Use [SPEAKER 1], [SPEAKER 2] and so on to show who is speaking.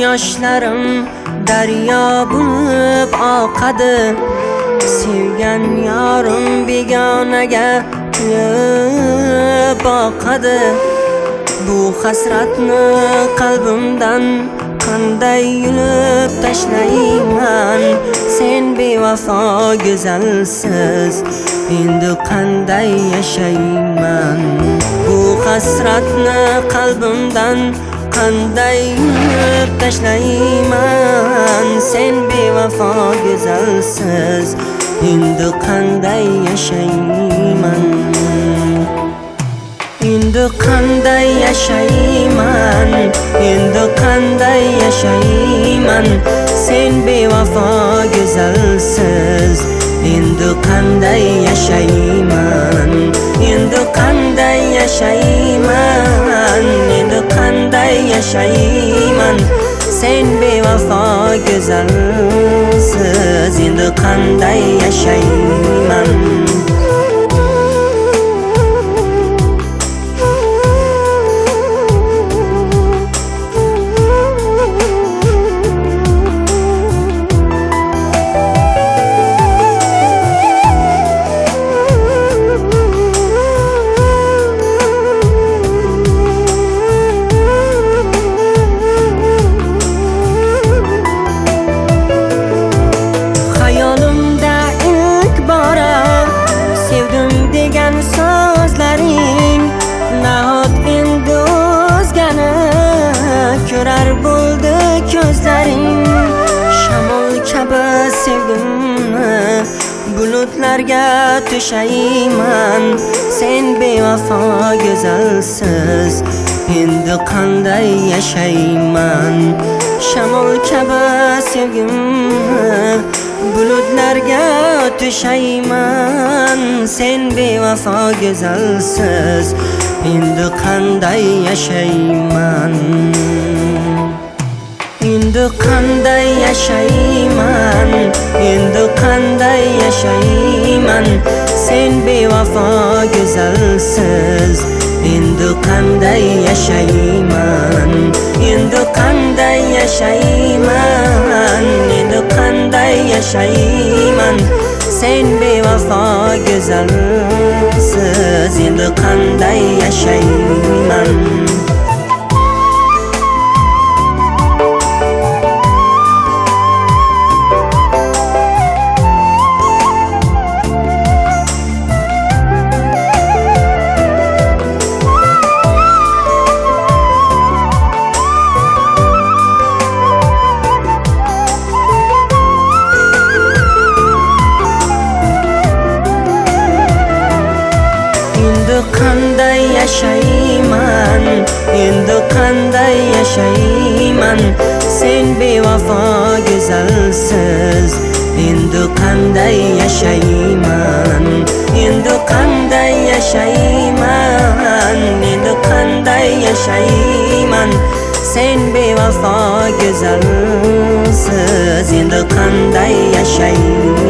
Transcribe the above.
[SPEAKER 1] Yoshlarim daryo bo'lib oqadi. Sevgan yorim begonaga kulib boqadi. Bu hasratni qalbimdan qanday yulib tashlayman? Sen bevafo go'zalsiz, endi qanday yashayman? Bu hasratni qalbimdan qanday yulib tashlayman? Sen bevafo go'zalsiz, endi qanday yashayman? Endi qanday yashayman? Endi qanday yashayman? Sen bevafo go'zalsiz, endi qanday yashayman? Endi qanday yashayman? Endi qanday yashayman? Sen bevafo go'zalsiz, endi qanday yashayman? Xayolimda ilk bora sevdim degan so'zlaring, nahot endi o'zgani ko'rar bo'ldi ko'zlaring. Shamol kabi sevgimni bulutlarga to'shayman. Sen bevafo go'zalsiz, endi qanday yashayman? Shamol kabi sevgimni bulutlarga to'shayman. Sen bevafo go'zalsiz, endi qanday yashayman? Endi qanday yashayman? Endi qanday yashayman? Sen bevafo go'zalsiz, endi qanday yashayman? Endi qanday yashayman? Endi qanday yashayman? Sen bevafo go'zalsiz, endi qanday yashayman? Endi qanday yashayman? Endi qanday yashayman? Sen bevafo go'zalsiz, endi qanday yashayman? Endi qanday yashayman? Endi qanday yashayman? Sen bevafo go'zalsiz, endi qanday yashayman?